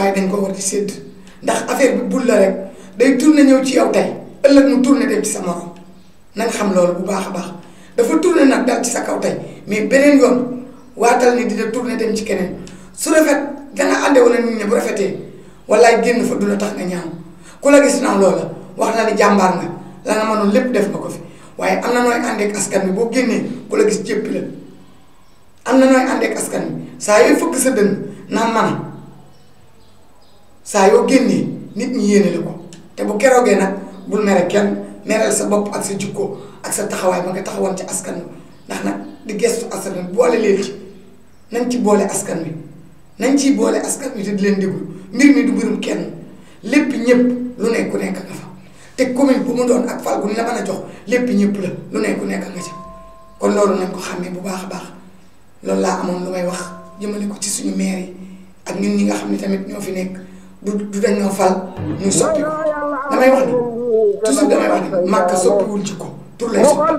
waaye dañ ko war di sédd ndax affaire bi bul la rek day tourné ñëw ci yow tey ëllëg mu tourné dem ci sa morom nañ xam loolu bu baax a baax dafa tourné nag dal ci sa kaw tey mais beneen yoon waatal ni dina tourné dem ci keneen su rafet danga ànde woon nit ñi bu rafetee wallaay génn fa du la tax nga ñaaw ku la gis naaw loola wax na ni jàmbaar nga la nga mënoon lépp def nga ko fi waaye am na nooy àndeek askan bi boo génnee ku la gis jéppi la am na nooy àndeek askan bi saa yooy fëgg sa dënn naan mana saa yoo génnee nit ñi yéene la ko te bu keroogee nag bul mere kenn mereel sa bopp ak sa jikko ak sa taxawaay ba nga taxawoon ci askan wi ndax nag di gestu askan wi boole leen ci nañ ci boole askan wi nañ ciy boole askan wi te di leen déglu mbir mi du mbirum kenn lépp ñëpp lu nekk ku nekk nga fa te commune bu mu doon ak fal gu ñu la mën a jox lépp ñëpp la lu nekk ku nekk nga ca kon loolu nañ ko xàmmee bu baax a baax loolu laa amoon lu may wax jëmale ko ci suñu maire yi ak ñun ñi nga xam ne tamit ñoo fi nekk du dañ ñoo fal ñu soppi ko damay wax ni toujours damay wax ni màkk soppiwul jikko tur lay soppi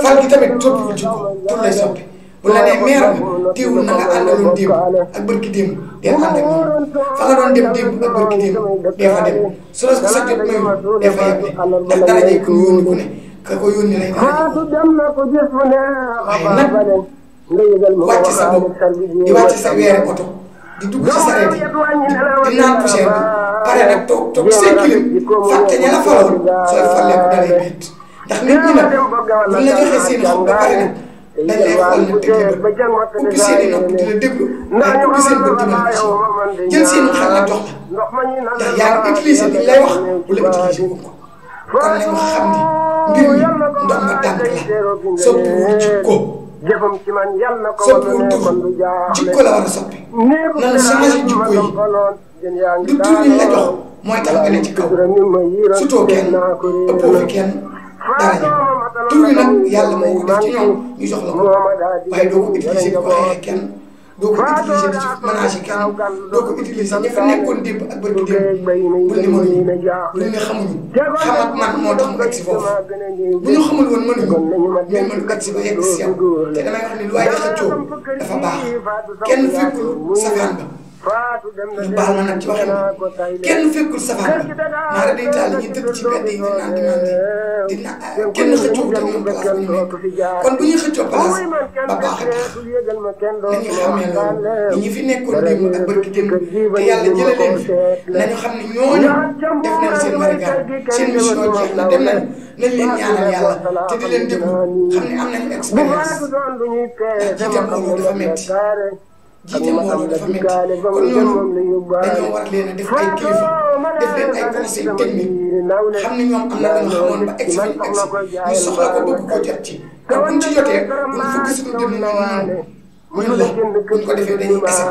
fal gi tamit soppiwul jikko tur lay soppi bu la nee maire nga teewul na nga àndaloon démb ak bërki démb dee ànd ak ñoom fa nga doon dem démb ak bërki démb dee fa dem su la sa jot mayu dee fa yeble ndax dara jay ku ñu yónni ku ne ka ko yónni lay dara waaye nag wàcc sa bopp di wàcc sa weere oto di dugg ci sareet yi di naan poussière bi pare nag toog seen kilim fàtte ña la faloon sooy falleeku dalay bett ndax nit ñi nag buñ la joxee seen xob ba pare nag dañ lay xool nag teg la bët ubbi seen i nopp di la déglu waaye ubbi seen bët di mën a jël seen xel la jox la ndax yaa ngi utiliser li lay wax wala utiliser wu ko kon nañu xam ni mbir mi ndomba tànk la soppiwul jikko soppiwul tur jikko la war a soppi nan changé jikko yi du tur bi la jox mooy tax nga ne ci kaw surtout kenn ëppoo fi kenn dara ñu tur bi nag yàlla moo ko def ci ñoom ñu jox la ko waaye doo ko utiliser di ko xeexee kenn doo ko utiliser di ci ménager kenn doo ko utiliser ña fa nekkoon démb ak bërki démb bul ni mënuñu bul ni xamuñu xam ak man moo tax mu egg si foofu bu ñu xamul woon mënuñu mais mënu egg si ba yegg si yow te damay wax ni lu waay di xëccoo dafa baax kenn fekkul safaan ba ñu baal ma nag ci waxin kenn fekkul safaan ba maara day taal ñuy dëkk ci mbedd yi di naan kenn xëccoo te ñoom place bu ñu nekk kon bu ñuy xëccoo place ba baax a tax nañu xamee loolu ñi fi nekkoon démb ak bërki démb te yàlla jëlee leen fi nañu xam ne ñooñu def nañ seen marigal seen mission jeex na dem nañ leen ñaanal yàlla te di leen déglu xam ne am nañu expérience ndax jiite mbooloo dafa metti jiite mbooloo dafa métti kon ñooñu dañoo war leen a def ay kilifa def leen ay conseil technique xam ne ñoom am na lu ñu xamoon ba egsi fi ñu egsi ñu soxla ko bëgg ko jot ci te buñ ci jotee buñ fukki suñu dënn ñun la buñ ko defee dañuy ese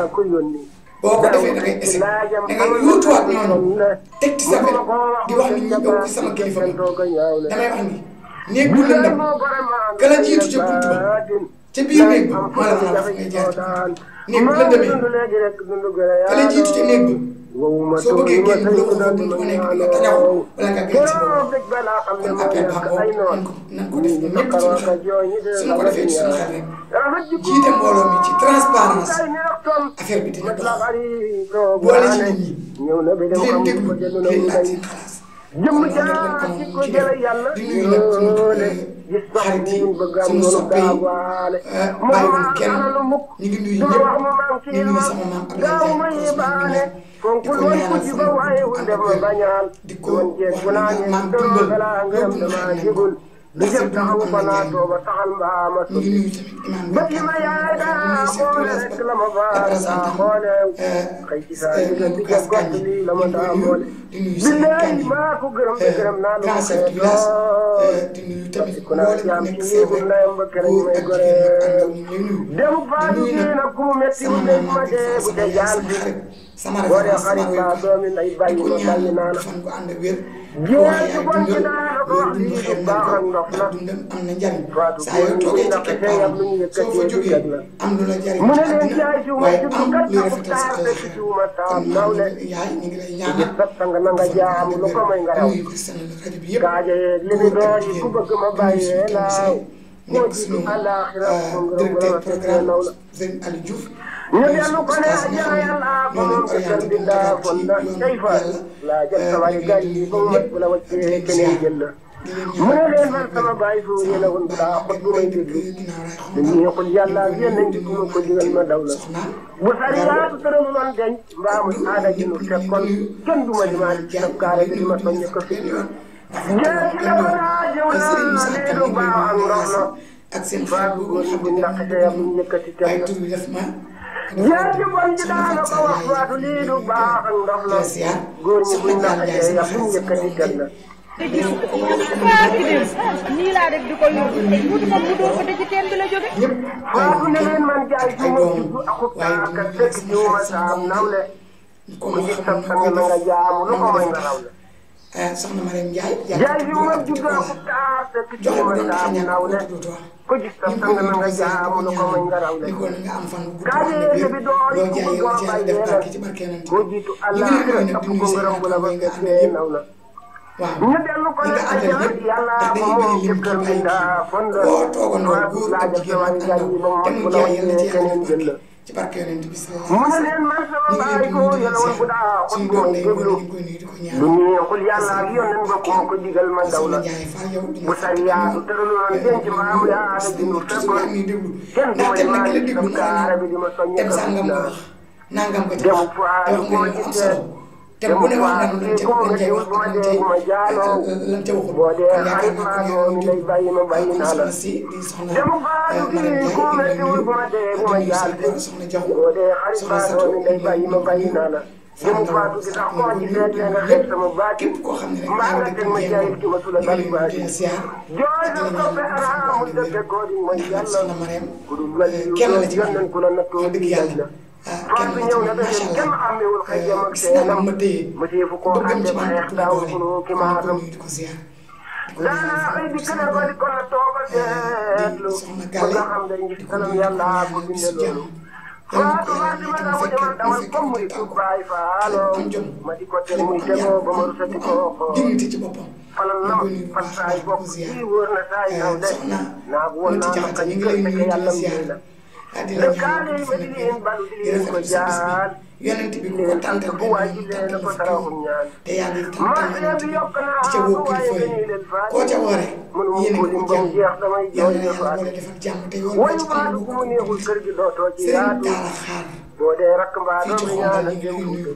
boo ko defee da ngay ese da ngay yuutuwaat ñooñu teg ci sa wet di wax ni ñu ëpp sama kilifa bi damay wax ni néeg bu lëndëm ka la jiitu ca buntu ba ca biir néeg ba moo la mën a wax ngay jaar ci néeg bu lëndëmee ka la jiitu ca néeg ba soo bëggee génn bu la ko fa buntu ba nekk di nga tañaw wala nga gën si boobu kon appel baa boobu nan ko def ñun ñëpp suñu xel suñu ko defee ci suñu xel rek jiite mbooloo mi ci transparence affaire bi dina dox boole ci nit ñi di leen déglu di leen laaj seen xalaat kon noonu rek lañ ko moom ci def di nuyu nag suñu xarit yi suñu soppe yi bàyyiwuñu kenn ñu ngi nuyu ñëpp ñu nuyu sama maam Abdoulaye Ndiaye di ko ñaanal fan bu ànd ak wér di ko wax ni maam dundal loo dund xam nañ ko ndax sa dund am na njëriñ ñu ngi nuyu tamit imam bi ak di nuyu chef de village ba représentant Lougas Kandji ñu ngi koy nuyu di nuyu Serigne Kandji grand chef de village di nuyu tamit mboolem ku nekk seen rek góor ak jigéen mag ak ndaw ñu ngi nuyu di nuyu nag sama maam maa ngi fa sama yaay sama xarit sama référence sama royukaay di ko ñaan fan ko ànd ak wér di ko wax yaay dundal loolu dund xeeb nañ ko ndax dundam am na njariñ saa yoo toogee ci keppaaram soo fa jógee am lu la jariñ ci àddina waaye am luy rafetal sa àllaxira kon maam yaay ñu ngi lay ñaanal fan ko ànd ak wér di nuyu personnel rajo bi yëpp góor ak jigéen di nuyu suñu technicien nekk suñu directeur programme Serigne Aliou Diouf ñu dellu ko ne ajjana yàlla ko moom te kër bi daa fon na tey fa laa jël sa waay gaaj yi ba mu mat bu la wàccee keneen jël la mu ne leen man sama baay fu yéen a woon daa xot bu may déglu ñu ñeexul yàlla ak yéen di ku ma ko digal ma daw la bu sariyaatu tëram man denc mbaa mu aada ji nu fekkoon kenn du ma dimaali ci sam kaare bi di ma soññe ko fi jël ci la wala jëw na lii du baax ak ndox la ak seen baa bu góor bu ndax te bu njëkkati teel la jël ci bon ji daana ko wax baatu lii du baax ak ndox la góor ñi buñ naqatee ya bu njëkkati teel la nii laa def di ko yóbbu wutu moom mu door ko te ci teen bi la jóge faatu ne leen man jaay ci ma juddu akub taaka dëkk ci ma saam nawle ku gis sa sang na nga jaamu lu ko may nga rawle soxna Mariam Ndiaye jaay ci ma juddu akub taaka dëkk ci ma saam nawle ku gis sa sang na nga jaamu lu ko may nga rawle kaajee bi doon ku ko doon bay yeelal ku jiitu Allah ëpp ko ngërëm bu la ba fekkee naw la ñu dellu ko ne ajjana yàlla ko moom ci kër bi daa fon la waaw laa jël sa waay gaaj yi ba mu bu la wàccee keneen jël la mu ne leen man sama baay ko yàlla woon bu daa xot bu may déglu lu ñeexul yàlla ak yónneen ba ku ma ko digal ma daw la bu sariyaatu tëraloon denc maamu yaa la dinu fekkoon kenn du may maa ci sam kaara bi di ma soññe ko demu faay ku ma gisee te bu ne wax na lu ca wax ma jaaloo boo dee xarit maa doon day bàyyi ma bàyyi naa la demu faatu kii ku ma diwul bu ma dee bu ma jaal si boo dee xarit maa doon day bàyyi ma bàyyi naa la demu faatu gi sax koo ci seet nga xeeb sama baati mbaa nga teg ma jaayit ki ma tula bari baati jooy sa soppe araamul dëkk koo di mooy yàlla ku dul wàllu yónneen ku la nattoo di yàlla faatu ñëw na dañu kenn xàmmewul xëy jëm ak seenam ma téefu koo àtte ba xeex daaw sunu ki maatam daanaa xëy di kënal ba di ko na tooba seetlu ba nga xam day ngis kanam yàlla ko binde loolu faatu faatu ma daw demal dawal comme muy tub baay faaloo ma di ko teg muy tegoo ba ma rusati koo xool falal na ma fal saay bokk kii wóor na saay naw de naa bu woon naa ma kañ kër fekk yàlla mbir la dëkkaale yi ba di leen balu di leen ko jaar yonent bi leen sant bu waay ji leen ko saraxum ñaan te yaa ngi marché bi yokk naa ca woo waaye kilifa dañuy leen faat koo ca woore mënuma ko lim ba mu jeex damay jooy yàlla na yàlla faat boole defal jàmm te yoon woy ci baadu ku mu neexul kër gi dootoo ci Sëriñ yaatu Talla Xaar boo dee rakk mbaa fii ci doomi Xombal ñaan ñu ak ngi jëm lay fuuta nuyu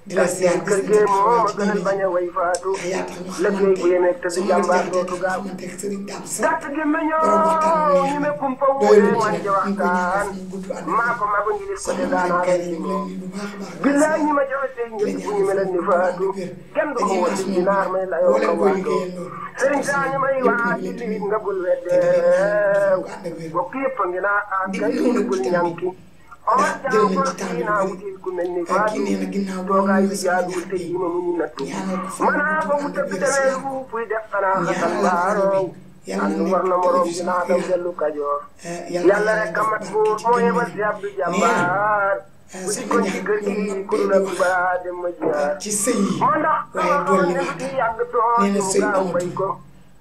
di la siyaar kër gee moo ma gënal bañ a way faatu yaa tax ñu liggéey bu yemee tëdd sama jàmbaar jaxate dootu gaaw xamante ak Sëriñ Dame Seck gàtt gi ma ñëw borom waxtaan bu neex ñu ne kumpa doylu wuure ci man nag ci ñu ngi koy ñaanal suñu waxtaan gudd ànd maa ko mago njilit ko te soxna daanaa kay la ñu ngi dégloo lay nuyu bu baax a baax billaay ñi ma joxe seen njëkk bu ñu mel ni faatu kenn du ko woon ci dinaar may la yoo ko waatoo sëriñ saa ñu may waa ci liit nga bul weddeew bokk yëpp a ngi naa ak kay bul ñànki Omar Diallo kon kii naa wutil ku mel ni faatu toogaay bi jaaduwul te ji ma mu ñu nattu manaa ba mu tëgg demee lu puy def xanaa xatal baaroow ànd war na moroom dinaa daw dellu Kajoor yàlla rek a mat buur moo yebal si Abdou Jàmbaar bu dikkoon ci kër gi ku dul ak baa dem ma jaar ci sëy yi moo ndax waaye dolli ne naa ci tam yàgg tool nee na mu sëy gaaw bay amatul ko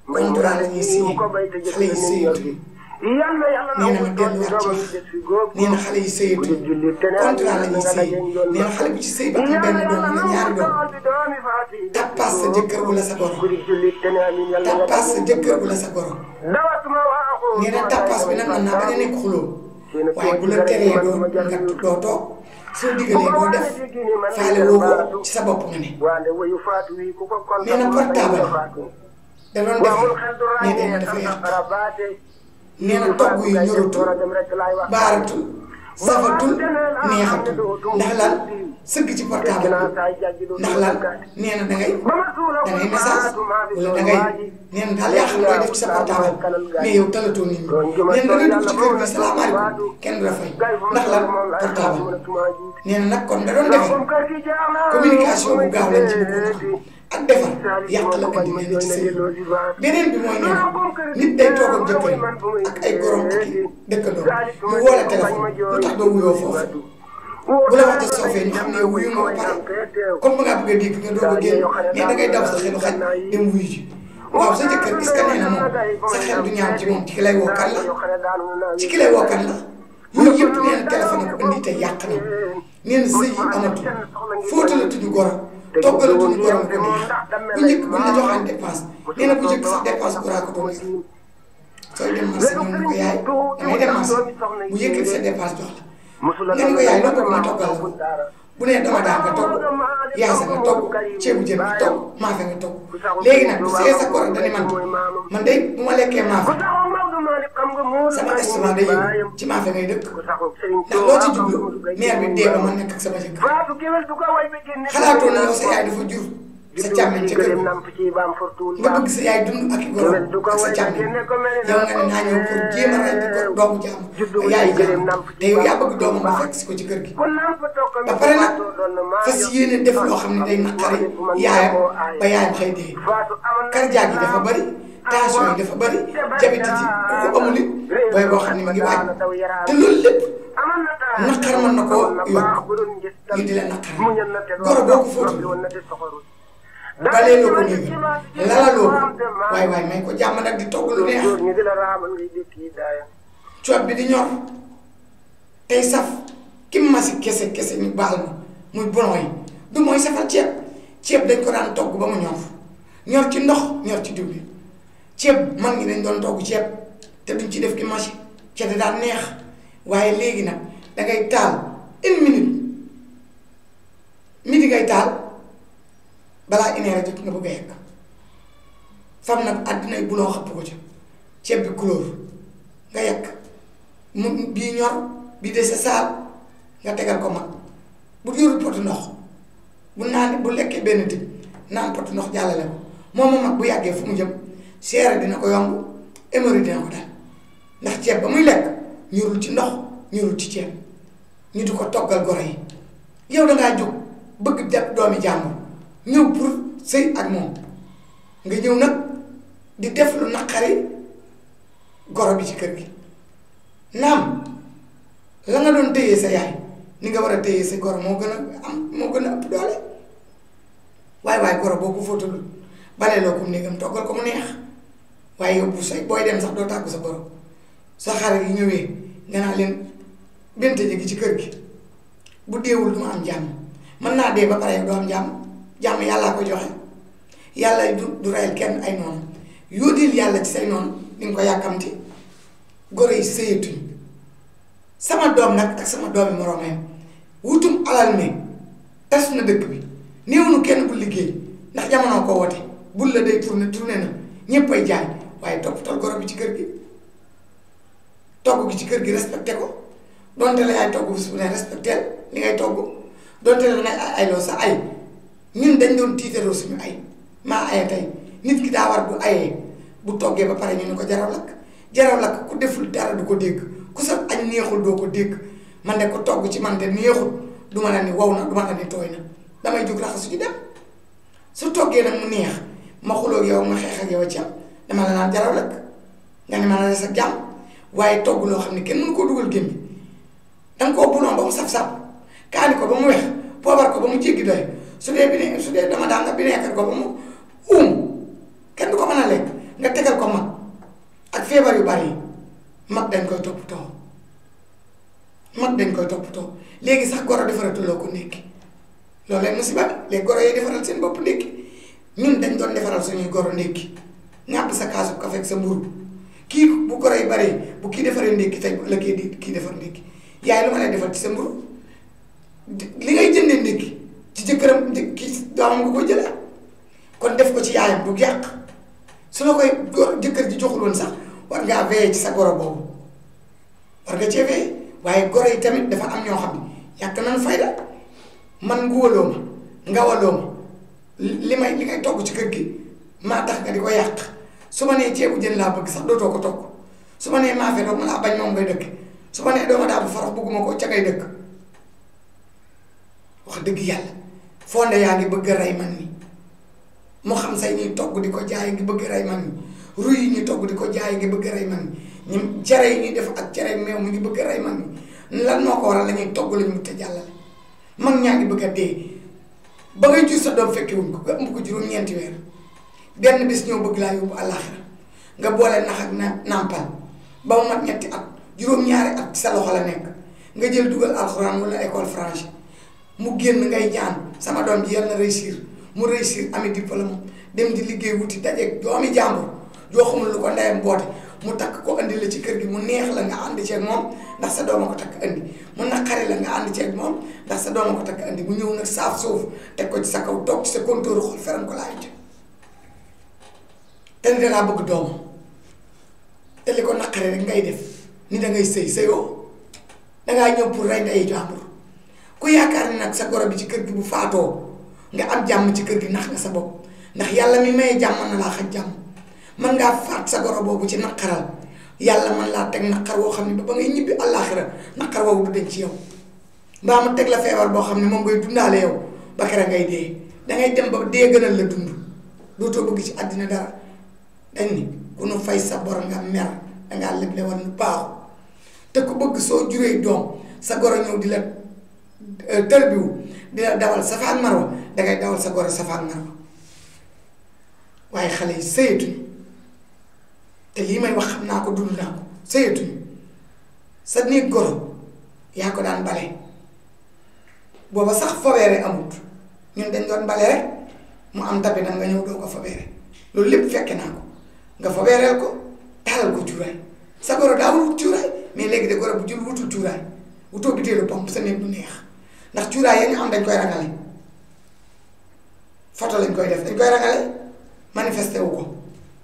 mbay mu contrat la daal ñuy nii signé mu ko bay te jëf xale yi ni yor sëyatuñ bi yàlla yàlla na nee na mu ma tool bi delluwaat doomam ci des fi góob nee na xale yi ku sëyatuñ dul jullit te ne contrat la ñuy nga sëy dajeeg yoon nee na xale bu ci sëy ba am benn doom wala ñaari doom tappaas sa jëkkër wala sa goro ku di jullit te ne amin yàlla nga tappaas sa jëkkër wala sa goro dawatuma waaxu nee na tappaas bi nag mën naa bañ a nekk xuloo waaye bu la teree doo toog soo diggalee doo def faale woo ko ci sa bopp nga ne wande wayu faatu wi ku ko kon nee na portable da doon def nee dem dafa yàq nee na togg yi ñoratul baaratul safatul neexatul ndax lan sëgg ci portable ndax lan nee na dangay message wala dangay nee na daal yaa xam looy def ci sa portable mais yow talatoo nit ñi nee na dangay dugg ci kër gi salaamaaleykum kenn du la fay ndax lan portable nee na nag kon da doon defar communication bu gaaw lañ ci bëggoon ak defar yàq la andi nee na ci sëy beneen bi mooy nee na nit day toog ak jëkkër ak ay gorom ak i dëkkandoo ñu woo la téléphone lu tax doo wuyoo foofu bu la waxte soofee ñu xam ne wuyu nga ba pare comme ba ngaa bëgg a dégg nga doog a génn mais da ngay daw sa xelu xaj dem wuyu ji waaw sa jëkkër est-ce que nee na moom sa xel du ñaaw ci moom ci ki lay woo kan la ci ki lay woo kan la yooyu yëpp nee na téléphone ko indi tey yàq na nee na sëy yi amatul fóotalatuñu goro toggalatuñu goro ko neex bu njëkk bu la joxaan dépense nee na bu njëkk sax dépense goraa ko doon sooy dem marché ñoom ñu ko yaay damay dem marché bu yëkkati sa dépense jox la nga ni ko yaay loo bëgg ma toggal la bu nee dama daa nga togg yaasa nga togg ceebu jën nga togg maafe nga togg léegi nag bu see sa goro dani man day bu ma lekkee maafe sama estomac day yëngu ci maafe ngay dëkk ndax loo ci jublu mère bi dee ba man nekk ak sama jëkkër xalaatoo na yow sa yaay dafa jur sa càmmiñ ca kër nga bëgg sa yaay dund ak i goro ak sa càmmiñ yow nga ne naa ñëw pour jéem a rey di doomu jaam ak yaayu jaam te yow yaa bëgg doomam ba fekk si ko ci kër gi ba pare nag fas yéene def loo xam ne day naqari yaayam ba yaayam xëy dee cardiaque yi dafa bëri tension yi dafa bëri diabète yi ku ko amul it booy boo xam ne mi ngi waaj te loolu lépp naqar mën na koo yokk ñu di la naqar goro boo ko fóotul balee loo ko néegi lalaloo ko waaye waaye may ko jàmm nag di togg lu neex coob bi di ñor tey saf ki masi kese kese ñu baal ma muy bono yi du mooy safal ceeb dañ ko daan togg ba mu ñor ci ndox ñor ci diwlin ceeb man ngi dañ doon togg ceeb te duñ ci def ki masi ceeb da daan neex waaye léegi nag dangay taal une minute midi ngay taal balaa une heure jot nga bëgg a yegg fam nag àddinay buloo xëpp ko ca ceeb bi couleur nga yegg mu bii ñor bii de sa saal nga tegal ko mag bu yorul potu ndox bu naan bu lekkee benn tib naan potu ndox jàllale ko moom mag bu yàggee fu mu jëm seere dina ko yomb hémorroïde dina ko dal ndax ceeb ba muy lekk ñorul ci ndox ñorul ci ceeb ñu di ko toggal goro yi yow dangaa jóg bëgg jàpp doomi jàmbur ñëw pour sëy ak moom nga ñëw nag di def lu naqari goro bi ci kër gi naam la nga doon téye sa yaay ni nga war a téye sa goro moo gën a ëpp doole waaye goro boo ko fóotalul balee loo ko néegam toggal ko mu neex waaye yow bu say booy dem sax doo tàggu sa goro sa xarit yi ñëwee nga naa leen bente ji ci kër gi bu deewul du ma am jàmm mën naa dee ba pare yow doo am jàmm yàllaa ko joxe yàlla du reyal kenn ay noonu yóodil yàlla ci say noonu di nga ko yàkkamti goro yi sëyatuñ sama doom nag ak sama doomi moroomam wutum alal mi tas na dëkk bi néew nu kenn bu liggéey ndax jamono ko woote bul la day tourné na ñépp ay jaay waaye toppatoo goro bi ci kër gi togg gi ci kër gi respecté ko donte la yaay togg bis bu ne respecté li ngay togg donte la nag ay loo sa ay ñun dañ doon tiitaroo suñu ay maa aye tey nit ki daa war bu ayee bu toggee ba pare ñu ne ko jaraw lakk ku deful dara du ko dégg ku sa añ neexul doo ko dégg man de ko togg ci man de neexul du ma la ni wow na du ma la ni tooy na damay jóg raxasu ji dem su toggee nag mu neex ma xuloo yow ma xeex ak yow a ci am dama la naan jaraw lakk nga ne ma la des ak jàmm waaye togg loo xam ne kenn mënu koo dugal gémmi danga koo bulon ba mu saf-saf kaani ko ba mu weex poobar ko ba mu jéggi doy su dee dama daan nga bineekar ko ba mu kenn du ko mën a lekk nga tegal ko mag ak feebar yu bari mag dañ koy toppatoo léegi sax goro defaratuloo ko ndékki loolu leen musiba léegi goro yi defaral seen bopp ndékki ñun dañ doon defaral suñuy goro ndékki ñàpp sa kaasu kafe ak sa mburu kii bu goro yi baree bu kii defaree ndékki tey la kii defar ndékki yaay lu ma lay defal ci sa mburu li ngay jëndee ndékki ci jëkkëram kii doomam nga koy jëlee kon def ko ci yaayam du yàq su la koy jëkkër ji joxul woon sax war ngaa veillé ci sa goro boobu war nga cee veillé waaye goro yi tamit dafa am ñoo xam ne yàq nañu fayda man nguwaloo ma ngawaloo ma li ngay togg ci kër gi maa tax nga di ko yàq su ma nee ceebu jën laa bëgg sax dootoo ko togg su ma nee maafe doog ma laa bañ moom ngay dëkk su ma nee dooma daa bu farax bëgguma ko ca ngay dëkk wax dëgg yàlla fonde yaa ngi bëgg a rey man ni moo xam say ñuy togg di ko jaay ngi bëgg a rey man ni ruy yi ñuy togg di ko jaay ngi bëgg a rey man ni ñu cere yi ñuy def ak cere meew mu ngi bëgg a rey man ni lan moo ko waral la ñuy togg lañu mu te jàllale mag ñaa ngi bëgg a dee ba ngay jur sa doom fekkewuñ ko nga ëmb ko juróom-ñeenti weer benn bis ñëw bëgg laa yóbbu àllaaxira nga boole nax ak nàmpal ba mu mat ñetti at juróom-ñaari at ci sa loxo la nekk nga jël dugal alxuraan wala école français mu génn ngay ñaan sama doom ji yàlla na réussir mu réussir ami diplôme dem di liggéey wuti dajeeg doomi jàmbur joo xamul lu ko ndeyam boote mu takk ko andi la ci kër gi mu neex la nga ànd ceeg moom ndax sa dooma ko takk andi mu naqari la nga ànd ceeg moom ndax sa dooma ko takk andi mu ñëw nag saaf suuf teg ko ci sa kaw toog ci sa kontóoru xol feram ko laay te ni dangaa bëgg doomam te li ko naqari rek ngay def ni dangay sëy sëyoo dangaa ñëw pour rey ndeyu jàmbur ku yaakaar ni nag sa goro bi ci kër gi bu faatoo nga am jàmm ci kër gi nax nga sa bopp ndax yàlla mi maye jàmm na laa xaj jàmm mën ngaa faat sa goro boobu ci naqaral yàlla man laa teg naqar woo xam ne ba ngay ñibbi àllaaxira naqar woowu du denc ci yow mbaa mu teg la feebar boo xam ne moom ngay dundaale yow ba kera ngay dee dangay dem ba dee gënal la dund dootoo bëgg ci àddina dara dañ ni ku nu fay sa bor nga mer dangaa leble war nu baaxu te ku bëgg soo juree doom sa goro ñëw di la tërbiwu di la dawal safa ak marwa dangay dawal sa goro safa ak marwa waaye xale yi sëyatuñu te lii may wax xam naa ko dund naa ko sëyatuñu sa néeg goro yaa ko daan bale booba sax fobeere amut ñun dañ doon bale rek mu am tapi nag nga ñëw doo ko fobeere loolu lépp fekke naa ko nga fobeereel ko taalal ko cuuraay sa goro daawul wut cuuraay mais léegi de goro bu jul wutul cuuraay wutoo biteelu pompe sa néeg du neex ndax cuuraay ya ñu am dañ koy rangale photo lañ koy def dañ koy rangale manifesté wu ko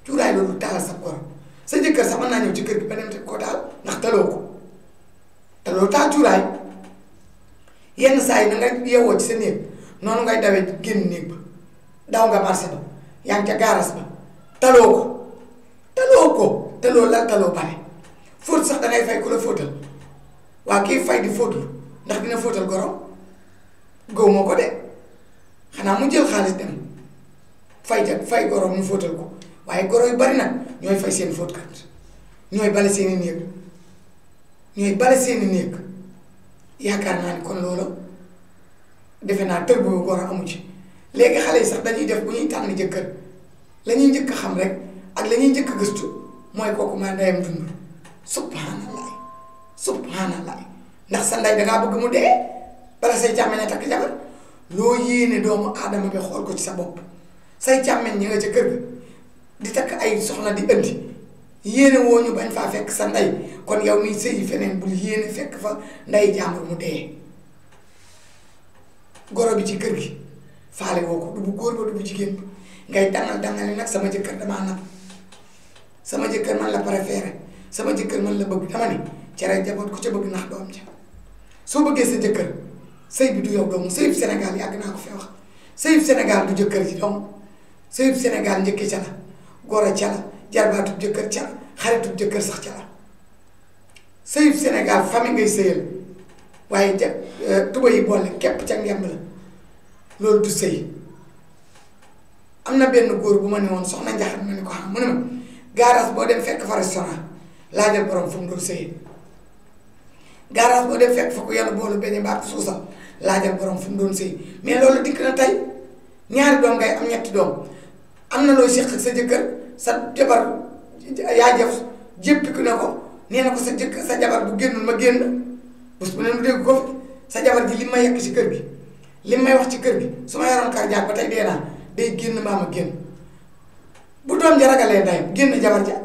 cuuraay loolu taalal sa goro sa jëkkër sax mën naa ñëw ci kër gi ba dem te koo taal ndax taloo ko te loolu taal cuuraay yenn saa yi na nga yeewoo ci sa néeg noonu ngay dawee génn néeg ba daw nga marché ba yaa ngi ca gaaras ba taloo ko te loolu la taloo bare fóot sax dangay fay ku la fóotal waa kii fay di fóotul ndax dina fóotal gorom góob moo ko de xanaa mu jël xaalis dem fay gorom ñu fóotal ko waaye goro yu bari nag ñooy fay seen fóotkat ñooy bale seeni néeg yaakaar naa ni kon loolu defe naa tër bu goro amu ci léegi xale yi sax dañuy def bu ñuy tànn jëkkër la ñuy njëkk xam rek ak la ñuy njëkk gëstu mooy kooku maa ndeyam dund subhanallah ndax sa ndey dangaa bëgg mu dee bala say càmmeñ a takk jabar loo yéene doomu aadama bi xool ko ci sa bopp say càmmeñ ñi nga ca kër ga di takk ay soxna di indi yéene woo ñu bañ faa fekk sa ndey kon yow miy sëyi feneen bul yéene fekk fa ndey jàmbur mu dee goro bi ci kër gi faale woo ko du bu góor ba du bu jigéen bi ngay dangali nag sama jëkkër damaa nag sama jëkkër man la préféré sama jëkkër man la bëgg dama ni cere jaboot ku ca bëgg nax doom ja soo bëggee sa jëkkër sëy bi du yow doomu sëyub Sénégal yàgg naa ko fee wax sëyub Sénégal du jëkkër ji doomu sëyub Sénégal njëkki ca la goro ca la jarbaatub jëkkër ca la xaritub jëkkër sax ca la sëyub Sénégal famille ngay sëyal waaye tuba yi boole képp ca ngemb la loolu du sëy am na benn góor bu ma ne woon soxna njaxat ma ne ko xam mu ne ma garage boo dem fekk fa restaurant laajal borom fu mu doon sëyee garage boo dem fekk fa ko yàlla boolu beñe mbaa suusal laajal borom fu mu doon sëy mais loolu dikk na tey ñaari doom ngay am ñetti doom am na looy séq sa jëkkër sa jabar yaa jëf jéppiku na ko nee na ko sa jëkkër sa jabar bu génnul ma génn bés bu ne mu dégg ko fi sa jabar ji li ma yekk ci kër gi li may wax ci kër gi su ma yoroon kar jaag ba tey dee naa day génn mbaa ma génn bu doom ja ragalee ndeyam génn jabar ja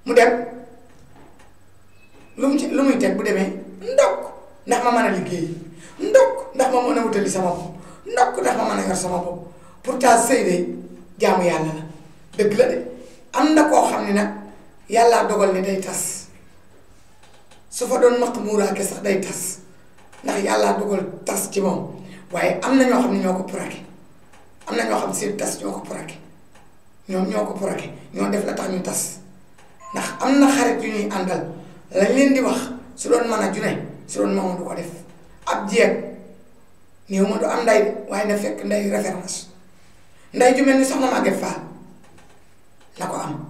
mu dem lu muy teg bu demee ndokk ndax ma mën a liggéey ndokk ndax ma mën a wutali sama bopp ndokk ndax ma mën a yor sama bopp pourtant sëy de jaamu yàlla la dëgg la de am na koo xam ne nag yàllaa dogal ne day tas su fa doon maq muuraake sax day tas ndax yàllaa dogal tas ci moom waaye am na ñoo xam ne ñoo ko puraake am na ñoo xam ne seen tas ñoo ko puraake ñoom ñoo ko puraake ñoo def la tax ñu tas ndax am na xarit yu ñuy àndal lañ leen di wax su doon mën a june su doon moom du ko def ab jeeg néew ma du am nday de waaye na fekk nday référence nday ju mel ni soxna Maguette Fall na ko am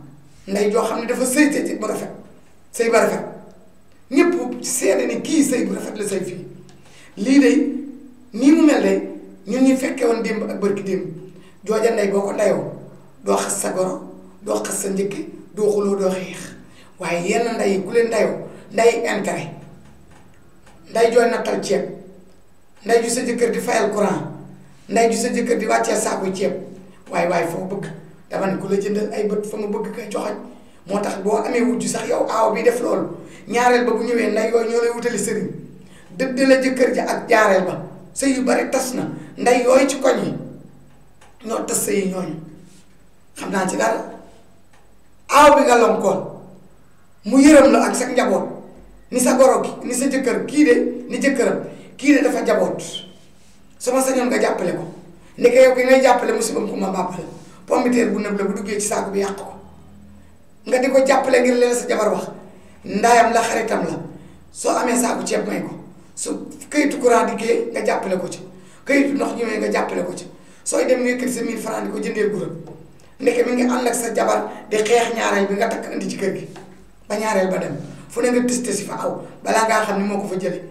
nday joo xam ne dafa sëy te bu rafet sëy ba rafet ñëpp seede ni kii sëy bu rafet la sëy fii lii de nii mu mel de ñun ñi fekke woon démb ak bërki démb jooja nday boo ko ndayoo doo xas sa goro doo xas sa njëkke doo xuloo doo xeex waaye yenn nday yi ku leen ndayoo nday intérêt nday jooy nattal ceeb nday ju sa jëkkër di fayal courant nday ju sa jëkkër di wàccee saako ceeb waaye foo bëgg dama ne ku la jëndal ay bët fa mu bëgg koy joxoñ moo tax boo amee wujju sax yow aaw bi def loolu ñaareel ba bu ñëwee nday yooyu ñoo lay wutali sëriñ dëdd la jëkkër ja ak jaareel ba sëy yu bari tas na nday yooyu ci koñ yi ñoo tas sëy ñooñu xam naa ci dara aaw bi nga lonkoon mu yërëm la ak sa njaboot ni sa goro gi ni sa jëkkër kii de ni jëkkëram kii de dafa jaboot sama sañoon nga jàppale ko ndeke yow ki ngay jàppale musibam ku ma bàppale pombiteer bu nëb la bu duggee ci saako bi yàq ko nga di ko jàppale ngir leen sa jabar wax ndaayam la xaritam la soo amee saako ceeb may ko su këyitu courant dikkee nga jàppale ko ci këyitu ndox ñëwee nga jàppale ko ci sooy dem yëkkati sa 1000 francs di ko jëndee gura ndeke mi ngi ànd ak sa jabar di xeex ñaareel bi nga takk indi ci kër gi ba ñaareel ba dem fu ne nga tiste si fa aw balaa ngaa xam ni moo ko fa jële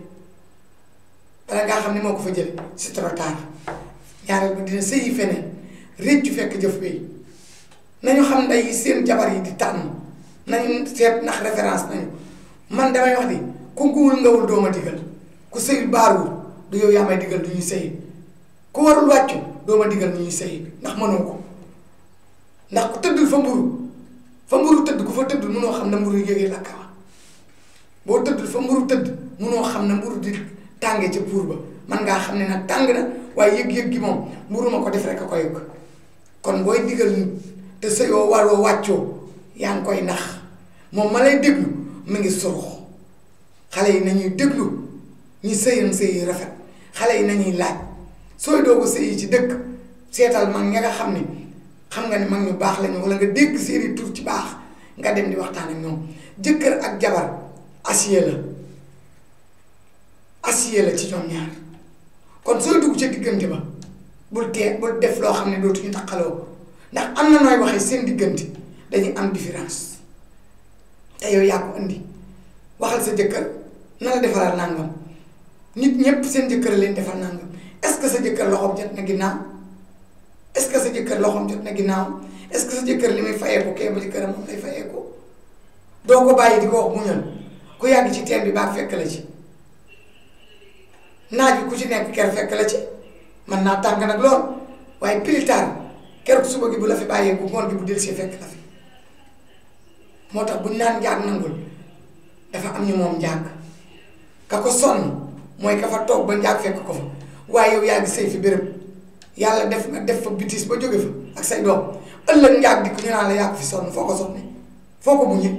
c'est trop tard ñaareel ba dina sëyi feneen réccu fekk jëf bi nañu xam nday seen jabar yi di tànn nañu seet ndax référence nañu man damay wax ni ku guwul ngawul doo ma digal ku sëyul baaruwul du yow yaa may digal du ñuy sëyi ku warul wàccu doo ma digal du ñuy sëyi ndax mënoo ko ndax ku tëddul fa mburu tëdd ku fa tëddul mënoo xam ne mburu yëgee lakkawa boo tëddul fa mburu tëdd mënoo xam ne mburu di tàngee ca puur ba man ngaa xam ne nag tàng na waaye yëg-yëg gi moom mburu ma ko def rek a ko yëg kon booy digal nit te sëyoo waroo wàccoo yaa ngi koy nax moom ma lay déglu mi ngi surux xale yi nañuy déglu ñi sëyan sëy rafet xale yi nañuy laaj sooy doogu sëy ci dëkk seetal mag ña nga xam ni xam nga ni mag ñu baax lañu wala nga dégg seeni tur ci baax nga dem di waxtaan ak ñoom jëkkër ak jabar acier la ci ñoom ñaar kon sooy dugg ca diggante ba bul def loo xam ne dootuñu taqaloo ndax am na nooy waxee seen diggante dañuy am différence te yow yaa ko indi waxal sa jëkkër na la defaral nangam nit ñépp seen jëkkër leen defal nangam est-ce que sa jëkkër loxoom jot na ginnaaw est-ce que sa jëkkër loxoom jot na ginnaaw est-ce que sa jëkkër li muy fayeeku kee ba jëkkëram moom lay fayeeku doo ko bàyyi di ko wax muñal ku yàgg ci teen bi baa fekk la ci naaj bi ku ci nekk ker fekk la ci man naa tàng nag lool waaye plus tard keroog suba gi bu la fi bàyyee bu ngoon gi bu dellusee fekk la fi moo tax buñ naan njaag nangul dafa am ñu moom njaag ka ko sonn mooy ka fa toog ba njaag fekk ko fa waaye yow yaa ngi sëy fi béréb yàlla def nga def fa bitis ba jóge fa ak say doom ëllëg njaag di ko ñu naan la yaa ko fi sonn foo ko sonne foo ko muñe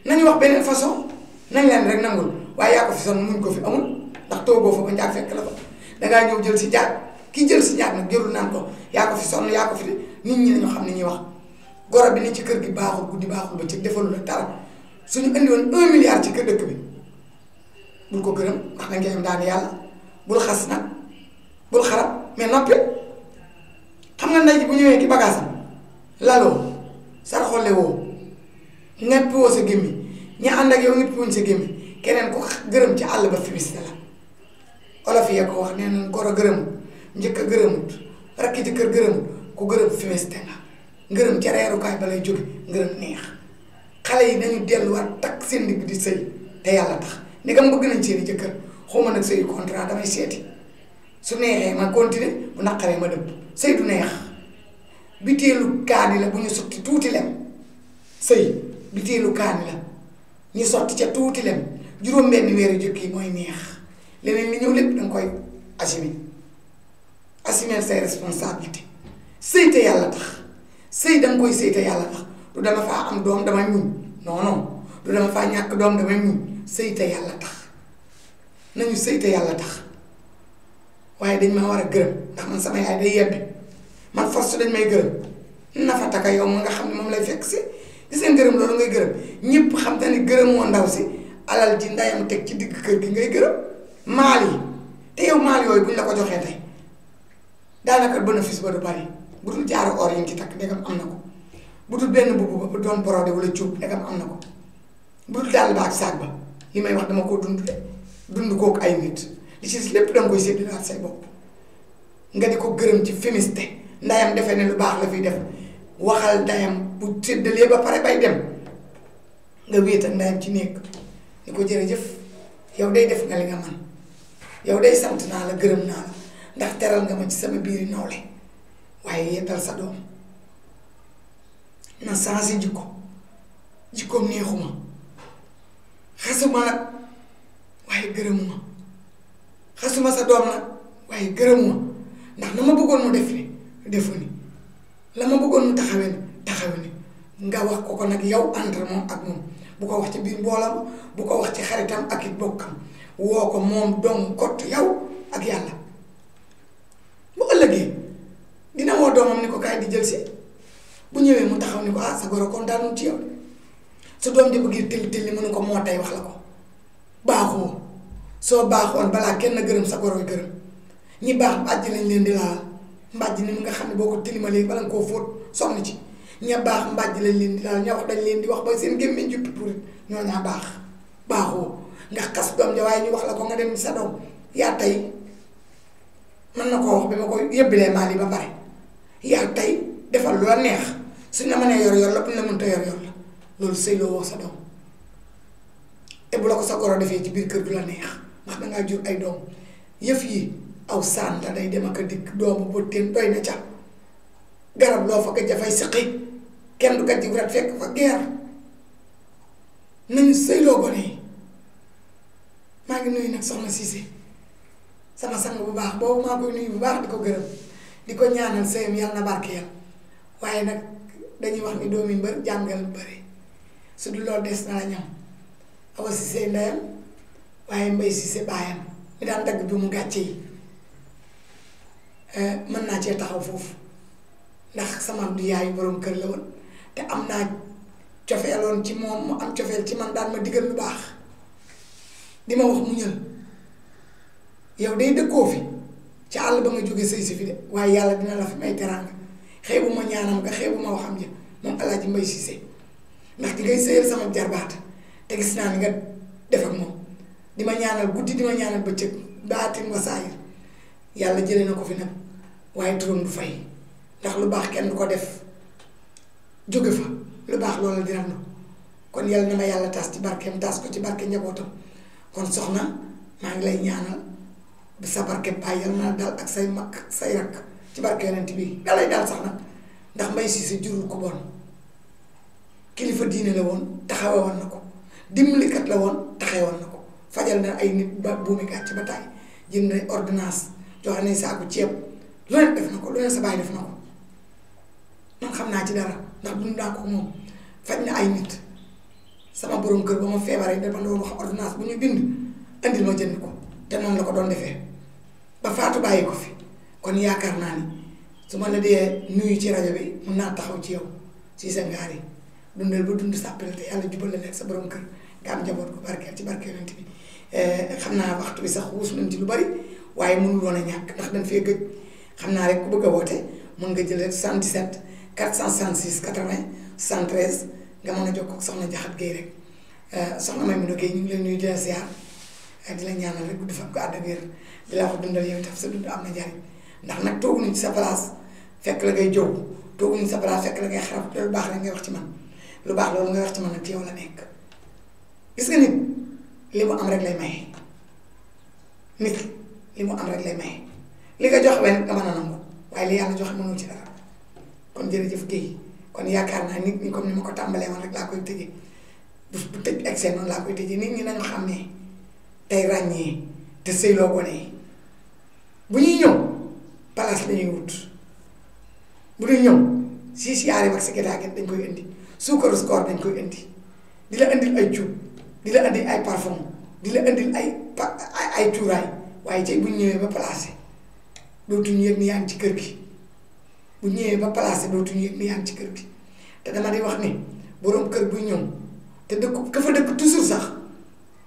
nañu wax beneen façon nañ leen rek nangul waaye yaa ko fi sonn muñ ko fi amul ndax toogoo fa ba njaag fekk la fa dangaa ñëw jël si njaag ki jël si njaag nag jërul naan ko yaa ko fi sonn yaa ko fi de nit ñi nañu xam ne ñuy wax goro bi ni ci kër gi baaxul guddi baaxul ba ci defalu la dara suñu indi woon 1 milliard ci kër dëkk bi bul ko gërëm ndax da ngay am daan yàlla bul xas nag bul xarab mais noppi xam nga ndey ji bu ñëwee ki bagaasam laloo sarxole woo ñeppi woo sa gémmi ñi ànd ak yow ñeppi wuñ sa gémmi keneen ko gërëm ci àll ba fimiste la olof yee ko wax nee nañ goro gërëmut njëkk a gërëmut rakki ci kër gërëmut ku gërëm fimiste nga ngërëm ca reerukaay ba lay jóge ngërëm neex xale yi nañu delluwaat takk seen digg di sëy te yàlla tax ndegam bëgg nañ seeni jëkkër xawma nag sëyu contrat damay seeti su neexee ma continuer bu naqaree ma dëpp sëy du neex biteelu kaani la bu ñu sotti tuuti lem sëy biteelu kaani la ñu sotti ca tuuti lem juróom-benni weeru jëkk yi mooy neex leneen li ñëw lépp danga koy assumer say responsabilité sëy te yàlla tax sëy danga koy sëy te yàlla tax du dama faa am doom damay muñ non du dama faa ñàkk doom damay muñ sëy te yàlla tax nañu sëy te yàlla tax waaye dañ ma war a gërëm ndax man sama yaay day yebbi man force dañ may gërëm nafa taka yow ma nga xam ne moom lay fekk si di seen gërëm loolu ngay gërëm ñëpp xam te ne gërëm moo ndaw si alal ji ndayam teg ci digg kër gi ngay gërëm maal yi te yow maal yooyu buñ la ko joxee tey daanaka bénéfice ba du bari bu dul jaaru or yi ñu ci takk ndegam am na ko bu dul benn bubu ba doon brodé wala cuub ndegam am na ko bu dul daal ba ak saag ba li may wax dama koo dund de dund kooku ay nit li ci lépp danga koy séddalaat say bopp nga di ko gërëm ci féministe ndayam defee ne lu baax la fiy def waxal ndayam bu séddalee ba pare bay dem nga wéet ak ndayam ci néeg ni ko jërëjëf yow day def nga li nga man yow day sant naa la gërëm naa la ndax teral nga ma ci sama biiri nawle waaye yeddal sa doom na changé jikkoom neexuma xasuma nag waaye gërëmuma xasuma sa doom nag waaye gërëmuma ndax na ma bëggoon mu def ni defu ni la ma bëggoon mu taxawe ni nga wax ko nag yow entre moom ak moom bu ko wax ci biir mboolam bu ko wax ci xaritam ak it bokkam woo ko moom dong kott yow ak yàlla bu ëllëgee dina woo doomam ni ko kaay di jël si bu ñëwee mu taxaw ni ko sa goro kontaanul ci yow su doom di bëgg tëlli mënu ko moo tey wax la ko baaxoo soo baaxoon balaa kenn gërëm sa goroy gërëm ñi baax mbàjj lañ leen di laal mbàjj ni mu nga xam ne boo ko tilimalee bala nga koo fóot sonn ci ña baax mbàjj lañ leen di laal ña wax dañ leen di wax ba seen gémmiñ juppi purit ñoo ñaa baax baaxoo nga xas doom ja waaye ñu wax la ko nga dem sa doom yaa tey mën na koo wax bi ma ko yëbbilee maal yi ba pare yaa tey defal lu la neex suñ la mënee yor la buñ la mënta yor la loolu sëy loo woo sa doom te bu la ko sa goro defee ci biir kër du la neex ndax dangaa jur ay doom yëf yi aw saan la day dem ak a dikk doomu bëtteen doy na ca garab loo fa gëj dafay siqi kenn du gàjji rat fekk fa geer nañu sëyloo gone yi maa ngi nuyu nag soxna Cissé sama sang bu baax boobu maa koy nuyu bu baax di ko gërëm di ko ñaanal sëyam yàlla na barkeel waaye nag dañuy wax ni doomi mbër jàngal bëri su du loolu des na la ñam Awa Cissé ndeyam waaye Mbay Cissé baayam mi daan dagg bi mu gàcce yi mën naa cee taxaw foofu ndax sama du yaayu borom kër la woon te am naa cofeeloon ci moom mu am cofeel ci man daan ma digal lu baax di ma wax mu ñël yow day dëkkoo fi ci àll ba nga jóge sëy si fi de waaye yàlla dina la fi may teraanga xeebu ma ñaanam nga xeebu ma waxam ja moom Alaaji Mbay Cissé ndax di ngay sëyal sama jarbaat te gis naa ni nga def ak moom di ma ñaanal guddi di ma ñaanal bëccëg baatin wa saayir yàlla jëlee na ko fi nag waaye turam du fay ndax lu baax kenn du ko def jóge fa lu baax loolu di randu kon yàlla na ma yàlla taas ci barkeem taas ko ci barke njabootam kon soxna maa ngi lay ñaanal bi sa barke baay yàlla na dal ak say mag say rakk ci barke yonent bi dalay dal sax nag ndax Mbay Cissé jurul ko bon kilifa diine la woon taxawe woon na ko dimbalikat la woon taxawe woon na ko fajal na ay nit ba buumi gàcc ba taay jënd na ordonnance joxe nañ saaku ceeb lu ne def na ko lu ne sa baay def na ko man xam naa ci dara ndax dund naa ko moom faj na ay nit sama borom kër ba ma feebaree dafa doon wax ordonnance bu ñu bind andil ma jënd ko te noonu la ko doon defee ba faatu bàyyi ko fi kon yaakaar naa ni su ma la dee nuyu ci rajo bi mun naa taxaw ci yow si sa ngaar yi dundal ba dund sàppale te yàlla jubal la nekk sa borom kër nga am njaboot ko barkeel ci barke yonent bi xam naa waxtu bi sax xuus nañ ci lu bari waaye mënul woon a ñàkk ndax dañ fee gëj xam naa rek ku bëgg a woote mën nga jël rek 77 466 80 73 nga mën a jokkoo ak soxna Jaxat Gueye rek soxna Maymuna Gueye ñu ngi leen nuyu di la ziar di la ñaanal rek gudd fan ko àdd ak wér di la wax dundal yow itam sa dund am na njariñ ndax nag tooguñu ci sa place fekk la ngay jow tooguñu ci sa place fekk la ngay xarab lu baax rek ngay wax ci man lu baax loolu ngay wax ci man nag ci yow la nekk gis nga nit li mu am rek lay maye nit li mu am rek lay maye li nga joxe nag nga mën a nangu waaye li yàlla joxe mënoo ci dara kon jërëjëf Guèye kon yaakaar naa nit ñi comme ni ma ko tàmbalee woon rek laa koy tëjee bu tëj ak seen noonu laa koy tëjee nit ñi nañu xam ne tey ràññee te sëyloo gone yi bu ñuy ñëw place dañuy wut bu ñuy ñëw siis yaari wax si getaget dañ koy indi suukaru score dañ koy indi di la indil ay cuub di la indil ay parfum di la indil ay cuuraay waaye tey bu ñu ñëwee ba placé dootuñu yëg ni yaa ngi ci kër gi bu ñëwee ba placé dootuñu yëg ni yaa ngi ci kër gi te dama di wax ni boroom kër buy ñëw te dëkk ka fa dëkk toujours sax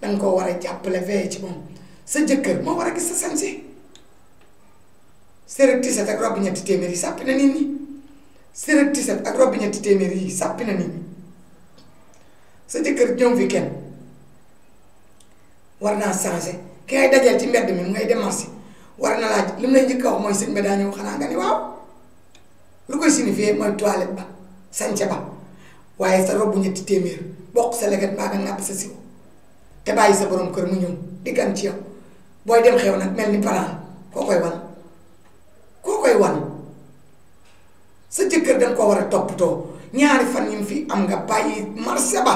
danga koo war a jàppale veillé ci moom sa jëkkër moo war a gis sa sañse sërëg tiset ak robbi ñetti téeméer yi sàppi na nit ñi sërëg tiset ak robbi ñetti téeméer yi sàppi na nit ñi sa jëkkër ñëw fi kenn war naa changé ki ngay dajal ci mbedd mi mu ngay dem marché war na laaj li mu lay njëkk a wax mooy sëñ ba daa ñëw xanaa nga ni waaw lu koy signifié mooy toilette ba sañse ba waaye sa robbu ñetti téeméer bokk sa leget mbaa nga ngàpp sa siwo te bàyyi sa borom kër mu ñëw di gan ci yow booy dem xew nag mel ni parent koo koy wan sa jëkkër danga ko war a toppatoo ñaari fan yi mu fi am nga bàyyi marché ba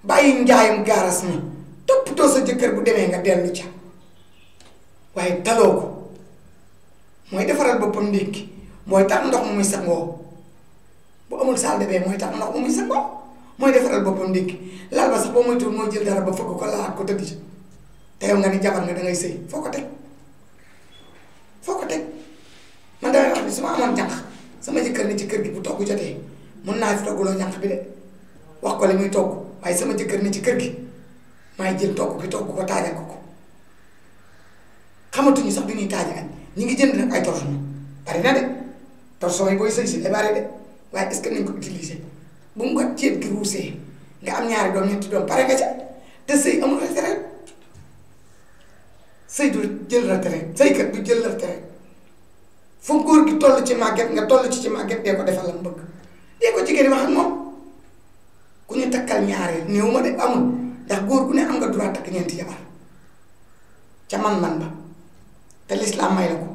bàyyi njaayum gaaras mi toppatoo sa jëkkër bu demee nga dellu ca waaye taloo ko mooy defaral boppam ndékki mooy tax ndox mu muy sangoo bu amul salle de bain mooy tax ndox mu muy sangoo mooy defaral boppam ndékki lal ba sax boo moytuwul mooy jël dara ba fëgg ko laalaat ko tëdd ci te yow nga ni jabar nga dangay sëy foo ko teg man damay wax ni su ma amoon jànq sama jëkkër ni ci kër gi bu togg jotee mun naa fi togguloo jànq bi de wax ko li muy togg waaye sama jëkkër ni ci kër gi maay jël togg gi togg ko taajal ko xamatuñu sax bi ñuy taaja añ ñi ngi jënd nag ay torsion bari na de torsion yi booy sëy si day bari de waaye est-ce que nañ ko utiliser bu mu nga ceeb gi ruusee nga am ñaari doom ñetti doom pare nga ca te sëy amul retraite sëy du jël retraite sëykat du jël retraite fu góor gi toll ci màgget nga toll ci màgget dee ko defal la mu bëgg dee ko jigéen wax ak moom ku ñu takkal ñaareel néew ma de amul ndax góor gu ne am nga droit takk ñeenti jabar ca man-man ba te lislaam may la ko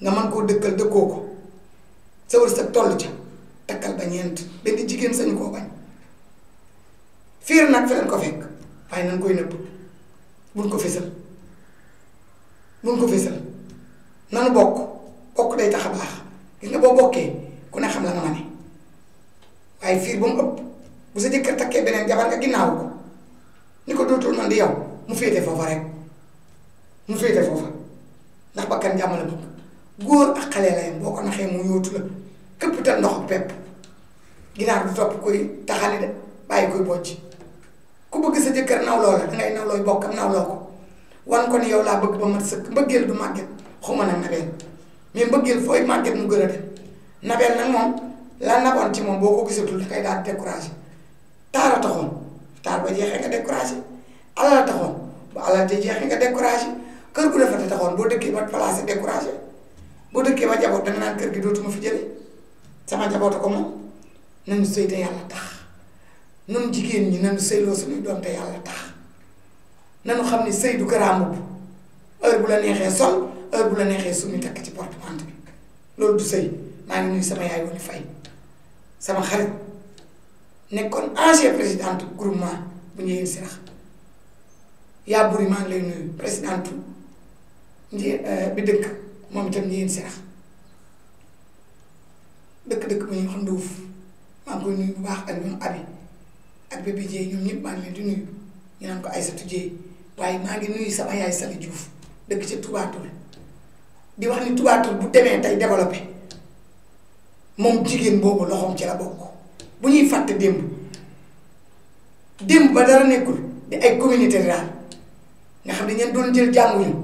nga mën koo dëkkal dëkkoo ko sa wërsëg toll ca takkal ba ñeent benn jigéen sañu koo bañ fiir nag fi leen ko fekk waaye nañ koy nëbb buñ ko fésal nanu bokk day tax a baax gis nga boo bokkee ku ne xam la nga ma ne waaye fiir ba mu ëpp bu sa jëkkër takkee beneen jabar nga ginnaaw ko ni ko dootul man di yow mu féete foofa rek ndax bakkan jàmm la bëgg góor ak xale la yam boo ko naxee mu yóotu la këpp tal ndox pepp ginaar du topp koy taxali de bàyyi koy bocc ku bëgg sa jëkkër nawloo la dangay nawlooy bokkam nawloo ko wan ko ni yow laa bëgg ba mat sëkk mbëggeel du màgget xuma nag nabeel mais mbëggeel fooy màgget mu gën a dem nabeel nag moom la naboon ci moom boo ko gisatul da kay daal découragé taara taxoon taar ba jeexee nga découragé alal taxoon ba alal te jeexee nga découragé kër gu defate taxoon boo dëkkee ba placé découragé boo dëkkee ba jaboot danga naan kër gi dootuma fi jële sama jaboota ko moom nañu sëy te yàlla tax nun jigéen ñi nañu sëyloo suñuy doom te yàlla tax nañu xam ni sëy du garaamub heure bu la neexee sol heure bu la neexee suñu takk ci porte-manteau bi loolu du sëy maa ngi nuyu sama yaay woon fay sama xarit nekkoon ancien présidente groupement bu Ndiéyène Sirax yaa buri maa ngi lay nuyu présidente bi dëkk moom itam Ndiéyène Sirax dëkk bu ñuy wax Nduuf maa ngi koy nuyu bu baax ak ñoom abi ak bébé Dieye ñoom ñëpp maa ngi leen di nuyu ñu naan ko Aïssatou Dieye waaye maa ngi nuyu sama yaay Sali Diouf dëkk ca Touba Toul di wax ni Touba Toul bu demee tey développé moom jigéen boobu loxoom ci la bokk bu ñuy fàtte démb ba dara nekkul di ay communauté rurale nga xam ne ñeen doon jël jànguñu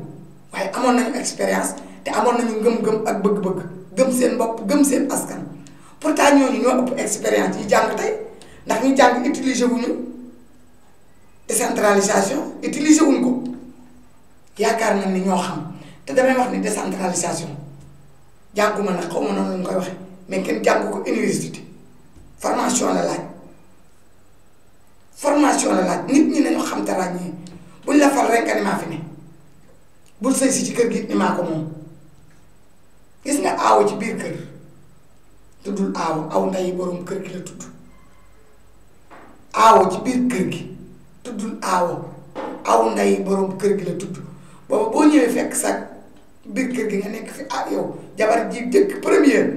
waaye amoon nañu expérience te amoon nañu ngëm-ngëm ak bëgg-bëgg gëm seen bopp gëm seen askan pourtant ñooñu ñoo ëpp expérience yi jàng tey ndax ñu jàng utiliser wuñu décentralisation utiliser wuñ ko yaakaar nañ ni ñoo xam te damay wax ni décentralisation jànguma nag xaw ma noonu lañ koy waxee mais kenn jàng ko université formation la laaj nit ñi nañu xam te ràññee buñ la fal rek ni maa fi ne bul sëy si ci kër gi ni maa ko moom gis nga aawo ci biir kër tuddul aawo aw nday borom kër gi la tudd aawo ci biir kër gi tuddul aawo aw nday borom kër gi la tudd booba boo ñëwee fekk sa biir kër gi nga nekk fi yow jabar ji dëkk première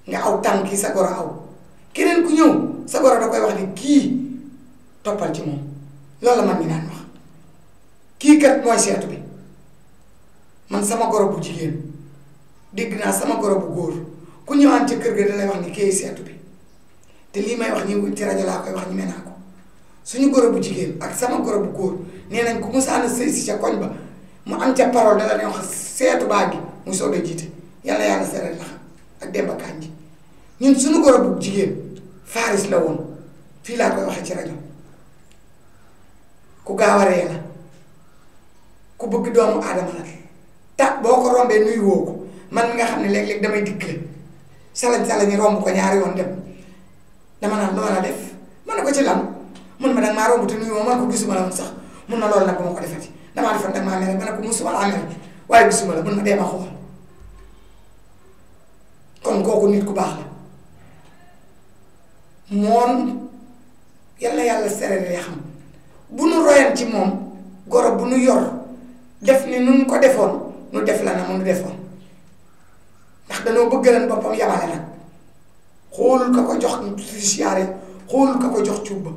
nga aw tànk yi sa goro aw keneen ku ñëw sa goro da koy wax ni kii toppal ci moom loolu la man ñi daan wax kii kat mooy seetu bi man sama goro bu jigéen dégg naa sama goro bu góor ku ñëwaan ci kër ga da lay wax ni kii seetu bi te lii may wax ñi ci rajo laa koy wax ñu mel naa ko suñu goro bu jigéen ak sama goro bu góor nee nañ ku musaana sëy si ca koñ ba mu am ca parole da la ne wax seetu baa gi muy soog a jiite yàlla yàlla seral la xam ak Demba Kanji ñun suñu goro bu jigéen Faris la woon fii laa koy waxee ci rajo ku gaaw a ree la ku bëgg doomu aadama la ta boo ko rombee nuyu woo ko man mi nga xam ne léeg-léeg damay dikkale salañ romb ko ñaari yoon dem dama naan lu ma la def man ne ko ci lan mun ma danga maa romb te nuyu ma man ko gisuma la woon sax mun na loolu nag dama ko defati damaa defoon nag maa mere ma ne ko musuma laa mere waaye gisuma la mun na dee ma xool kon kooku nit ku baax la moom yàlla yàlla serere ya xam bu nu royan ci moom goro bu nu yor def ni nun ko defoon nu def la na mu nu defoon ndax danoo bëggalan boppam yamale nag xoolul ka ko jox siyaare xoolul ka ko jox cuub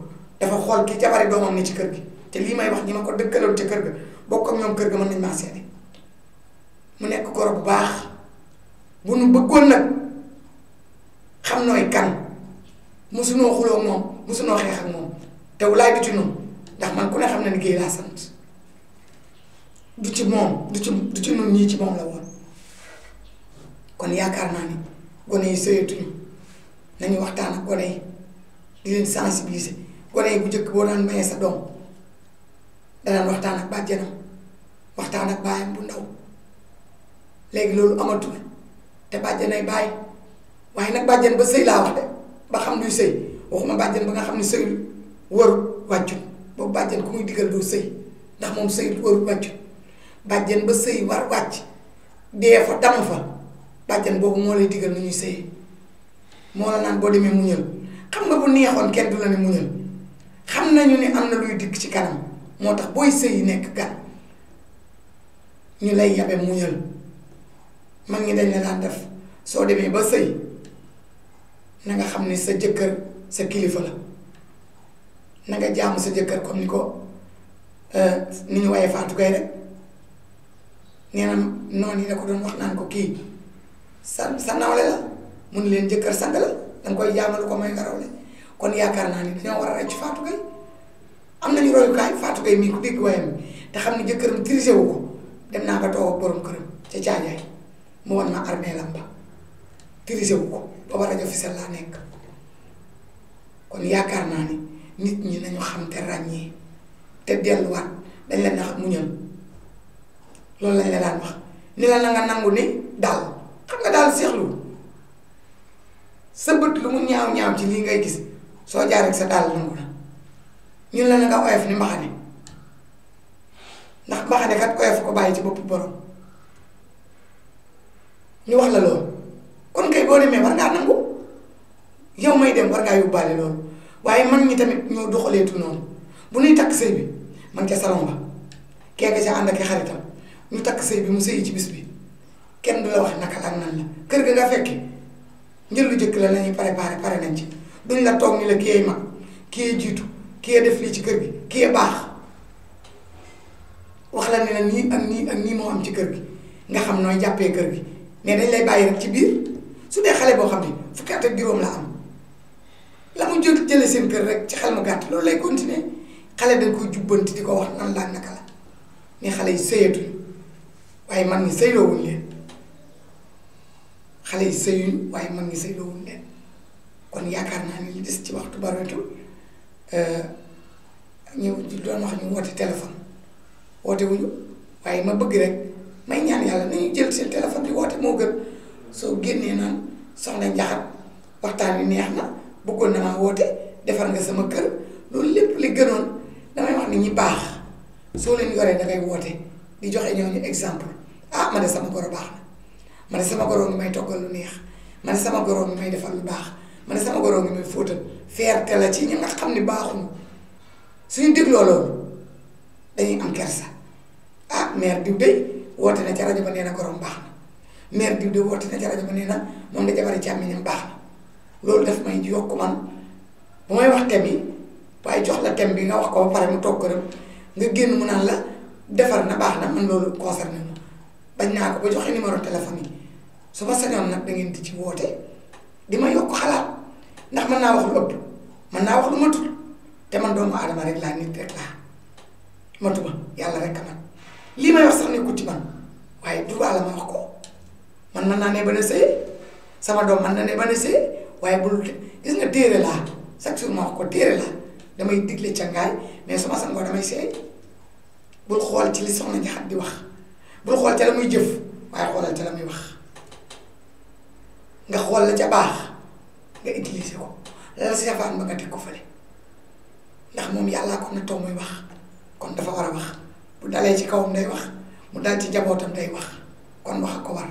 dafa xool ki jabari doomam ni ci kër gi te lii may wax ñi ma ko dëkkaloon ca kër ga bokk ak ñoom kër ga mën nañ maa seede mu nekk goro bu baax bu nu bëggoon nag xam nooy kan musunoo xuloo moom musunoo xeex ak moom te wulaay du ci noonu ndax man ku ne xam na ni géey laa sant du ci moom du ci nun ñii ci moom la woon kon yaakaar naa ni gone yi sëyatuñu nañu waxtaan ak gone yi di leen sensibiliser gone yi bu njëkk boo daan mayee sa doom danaan waxtaan ak bàjjenam waxtaan ak baayam bu ndaw léegi loolu amatul te bàjjenay bàyyi waaye nag bàjjen ba sëy laa wax de ba xam luy sëy waxuma bàjjen ba nga xam ne sëyul warut wàccut boobu bàjjen ku muy digal doo sëy ndax moom sëyul warut wàccut bàjjen ba sëy war wàcc dee fa damm fa bàjjen boobu moo lay digal nu ñuy sëyee moo la naan boo demee muñal xam nga bu neexoon kenn du la ne muñal xam nañu ni am na luy dikk ci kanam moo tax booy sëy nekk gan ñu lay yabe muñal mag ñi dañ la daan def soo demee ba sëy na nga xam ne sa jëkkër sa kilifa la na nga jaamu sa jëkkër comme ni ko ni ñu waaye Fatou Gueye rek nee na noonu yi da ko doon wax naan ko kii sa nawle la mun leen jëkkër sang la danga koy jaamalu ko may nga rawle kon yaakaar naa ni dañoo war a rey ci Fatou Gueye am nañu royukaay Fatou Gueye mii ku dégg wayam te xam ni jëkkëram tirise wu ko dem naa ba toog ak borom këram ca caajaay mu wan ma armée lam ba tirise wu ko booba rajo Fissel laa nekk kon yaakaar naa ni nit ñi nañu xam te ràññee te delluwaat dañ leen a muñal loolu lañ la daan wax ni la na nga nangu ni daal xam nga daal seexlu sa bët lu mu ñaaw ñaaw ci lii ngay gis soo jaar ak sa daal nangu na ñun la na nga oyof ni mbaxane ndax mbaxane kat oyof ko bàyyi ci boppu borom ñu wax la loolu kon kay boo demee war ngaa nangu yow may dem war ngaa yóbbaale loolu waaye man ñi tamit ñoo doxaleetu noonu bu nuy takk sëy bi man ca salon ba kee nga ca ànd ak xaritam ñu takk sëy bi mu sëyi ci bis bi kenn du la wax naka la ak nan la kër ga nga fekki njëllu jëkk la lañuy pare nañ ci duñ la toog ni la kii mag kii jiitu kii def lii ci kër gi kii baax wax la ne la nii ak nii ak nii moo am ci kër gi nga xam nooy jàppee kër gi mais dañ lay bàyyi rek ci biir su dee xale boo xam ne fukki at ak juróom la am la mu jële seen kër rek ci xel mu gàtt loolu lay continuer xale dañ koy jubbanti di ko wax nan laa naka la mais xale yi sëyatuñ waaye mag ñi sëyloowuñ leen xale yi sëyuñ waaye mag ñi sëyloowuñ leen kon yaakaar naa ni li des ci waxtu bareetul ñu doon wax ñu woote téléphone woote wuñu waaye ma bëgg rek may ñaan yàlla nañu jël seen téléphone di woote moo gën soo génnee naan soxna njaxat waxtaan wi neex na bëggoon na maa woote defar nga sama kër loolu lépp li gënoon damay wax ni ñi baax soo leen yoree dangay woote di joxe ñooñu exemple ah ma de sama goro baax na ma de sama goro ngi may toggal lu neex ma de sama goro ngi may defal lu baax ma de sama goro ngi may fóotal fierté la ci ñi nga xam ni baaxuñu suñu dégloo loolu dañuy am kersa ah mère diw de woote na ca rajo ba nee na gorom baax na mère diw de woote na ca rajo ba nee na moom da jabari càmmiñam baax na loolu daf may yokk man bu may wax thème yi waaye jox la thème bi nga wax ko ba pare mu toog këram nga génn mu naan la defar na baax na man loolu concerné ma bañ naa ko ba joxe numéro téléphone yi su ma sañoon nag da ngeen di ci woote di ma yokk xalaat ndax mën naa wax lu ëpp mën naa wax lu matul te man doomu aadama rek laa nit rek laa matuma yàlla rek a man lii may wax sax nekkul ci man waaye droit la ma wax ko man mën naa ne ba ne sëy sama doom mën na ne ba ne sëy waaye bul gis nga téere laa chaque jour ma wax ko téere laa damay digle cangaay mais su ma sangoo damay seey bul xool ci li soxna Njaxat di wax bul xool ca la muy jëf waaye xoolal ca la muy wax nga xool la ca baax nga utiliser ko la safaan ba nga teg ko fële ndax moom yàllaa ko na toog muy wax kon dafa war a wax bu dalee ci kawam day wax mu dal ci njabootam day wax kon wax ko war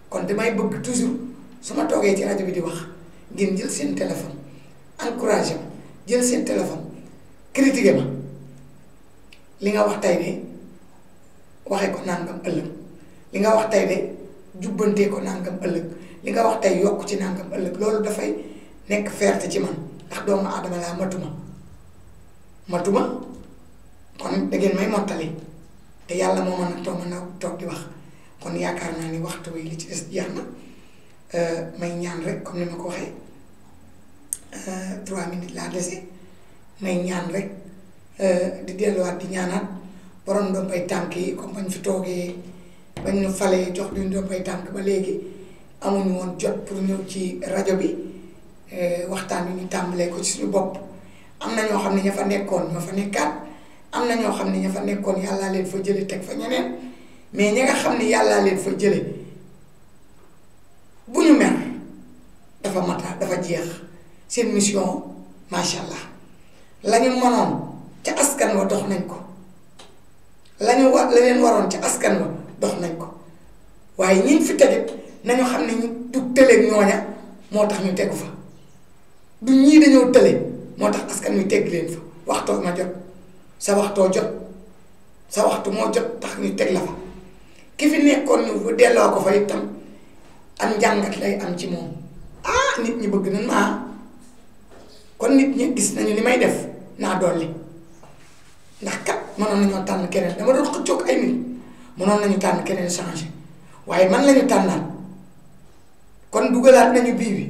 kon damay bëgg toujours su ma toogee ci rajo bi di wax ngeen jël seen téléphone encouragé ma jël seen téléphone critiqué ma li nga wax tey de waxee ko nangam ëllëg li nga wax tey de jubbantee ko nangam ëllëg li nga wax tey yokk ci nangam ëllëg loolu dafay nekk fierté ci man ndax doomu aadama laa matuma kon da ngeen may mottali te yàlla moo mën a toog di wax kon yaakaar naa ni waxtu wi li ci des jeex na may ñaan rek comme ni ma ko waxee 3 minutes laa dese may ñaan rek di delluwaat di ñaanaat borom ndombay tànk yi comme bañ fi toogee bañ ñu falee jox ñu ndombay tànk ba léegi amuñu woon jot pour ñëw ci rajo bi waxtaan wi ñu tàmbalee ko ci suñu bopp am na ñoo xam ne ña fa nekkoon ñoo fa nekkaat am na ñoo xam ne ña fa nekkoon yàllaa leen fa jële teg fa ñeneen mais ñi nga xam ne yàllaa leen fa jële bu ñu mer dafa mata dafa jeex seen mission macha allah la ñu mënoon ca askan wa dox nañ ko la leen waroon ca askan wa dox nañ ko waaye ñiñ fi tegit nañu xam ne du tëleeg ñooña moo tax ñu tegu fa du ñii dañoo tële moo tax askan wi tegg leen fa waxtoo ma jot sa waxtoo jot sa waxtu moo jot tax ñu teg la fa ki fi nekkoon ñu bu delloo ko fa itam am njàngat lay am ci moom nit ñi bëgg nañ maa kon nit ñi gis nañu li may def naa dolli ndax kat mënoon nañoo tànn keneen dama doon xëccoog ay nit mënoon nañu tànn keneen changé waaye man lañu tànnaat kon dugalaat nañu bii bi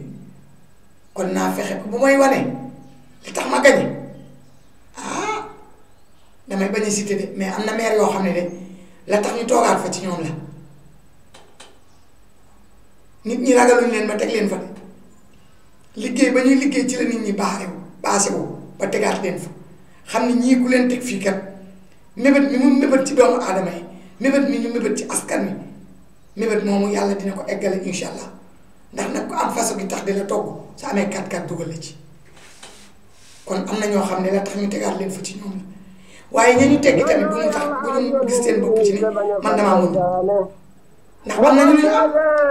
kon naa fexe bu may wane li tax ma gañe damay bañ a cité de mais am na maire yoo xam ne de la tax ñu toogaat fa ci ñoom la nit ñi ragaluñ leen ba teg leen fa de liggéey ba ñuy liggéey ci la nit ñi baase wu ba tegaat leen fa xam ne ñii ku leen teg fii kat mébét mi mu mébét ci doomu aadama yi mébét mi ñu mébét ci askan wi mébét moomu yàlla dina ko eggale incha allah ndax nag ku am façon gi tax di la togg sa amee 4-4 dugal la ci kon am na ñoo xam ne la tax ñu tegaat leen fa ci ñoom la waaye ña ñu teggi tamit bu ñu tax bu ñu gis seen bopp ci ne man damaa mun ndax am nañu lu ñu am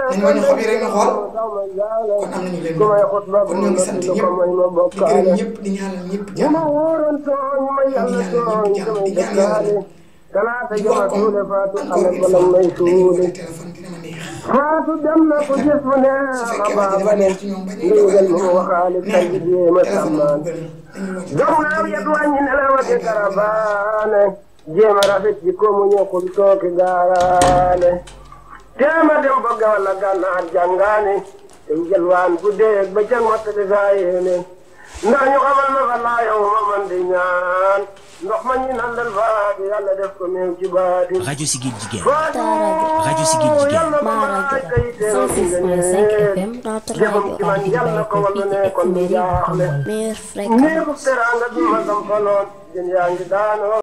nañu wàññi xob yi rek nga xool kon am nañu leen kon ñoo ngi sant ñëpp di gërëm ñëpp di ñaanal ñëpp jàmm di ñaanal ñëpp jàmm di ñaan yàlla nag di wax comme encore une fois dañuy woote téléphone dina ma neex su fekkee wax ji dafa neex ci ñoom ba ñuy dogal ñu naan neex bi téléphone moo ko gënal jéema rafet ji ko mu ñëkkul tooki gaaraane téema dem ba gawla gànnaar jàngaane te njëlwaan bu dee ba ca mottali saa yéene ndax ñu xamal ma fa laa yow ma man di ñaan ndox ma ñu nandal faatu yàlla def ko meew ci baati rajo Siggil Jigéen rajo Siggil Jigéen FM jëfam ci man yàlla ko wala ne kon du jaaxle néegu teraanga bi ma sam faloon jën yaa ngi daanoo